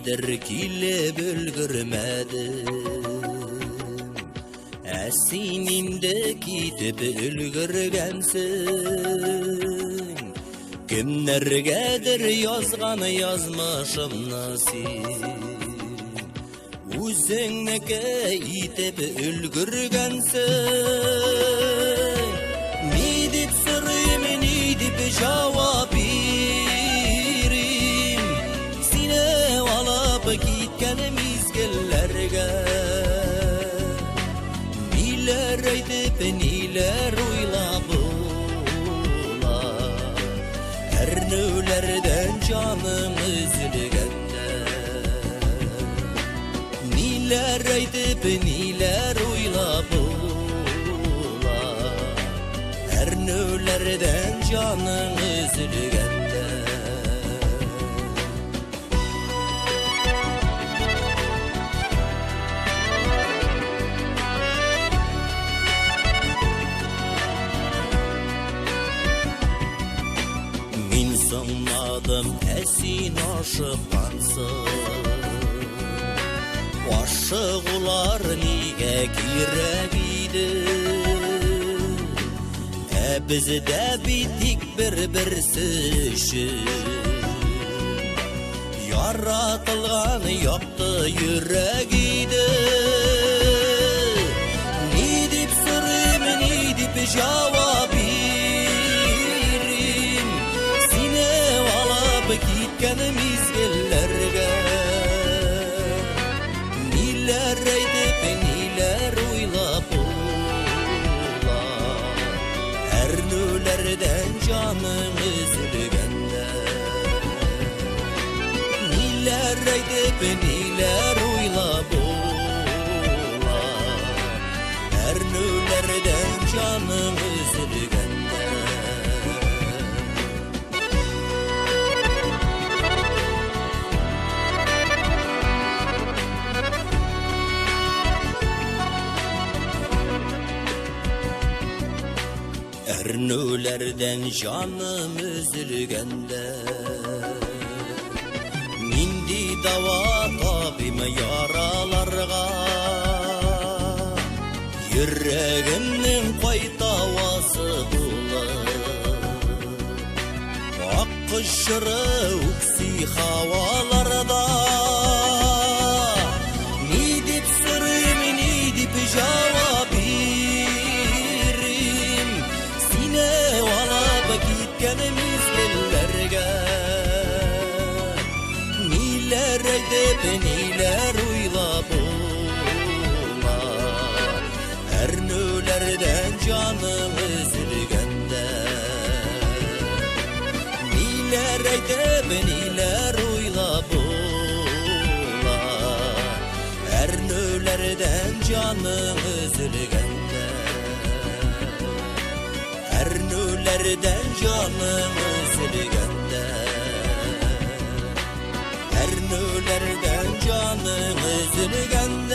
Нигәдер килеп өлгермәдем. Ә син инде китеп өлгергәнсең. Кемнәргәдер язган язмышымны син үзеңнеке итеп өлгергәнсең. Ни дип сорыйм, ни дип җавап бирим? Сине алып киткән мизгелләргә. Ниләр әйтеп, ниләр уйлап була? Әрнүләрдән җаның өзелгәндә. Ниләр әйтеп, ниләр уйлап була? Әрнүләрдән җаның өзелгәндә. Мин соңладым, ә син ашыккансың. Ашыгулар нигә кирәк иде? Ә бездә бит тик бер-берсе өчен яратылган якты йөрәк иде. Ни дип сорыйм, ни дип җавап бирим? Сине алып киткән мизгелләргә. Ниләр әйтеп, ниләр уйлап була? Әрнүләрдән җаның өзелгәндә. Ниләр әйтеп, ниләр уйлап була? Әрнүләрдән җаның өзелгәндә. Әрнүләрдән җаным өзелгәндә. Нинди дава табыйм яраларга? Йөрәгемнең кайтавасы булып, Аккош җыры үкси һаваларда. Ни дип сорыйм, ни дип җавап бирим? Сине алып киткән мизгелләргә. Ниләр әйтеп, ниләр уйлап була? Әрнүләрдән җаным өзелгәндә. Ниләр әйтеп, ниләр уйлап була? Әрнүләрдән җаның өзелгәндә. Әрнүләрдән җаның өзелгәндә. Әрнүләрдән җаның өзелгәндә.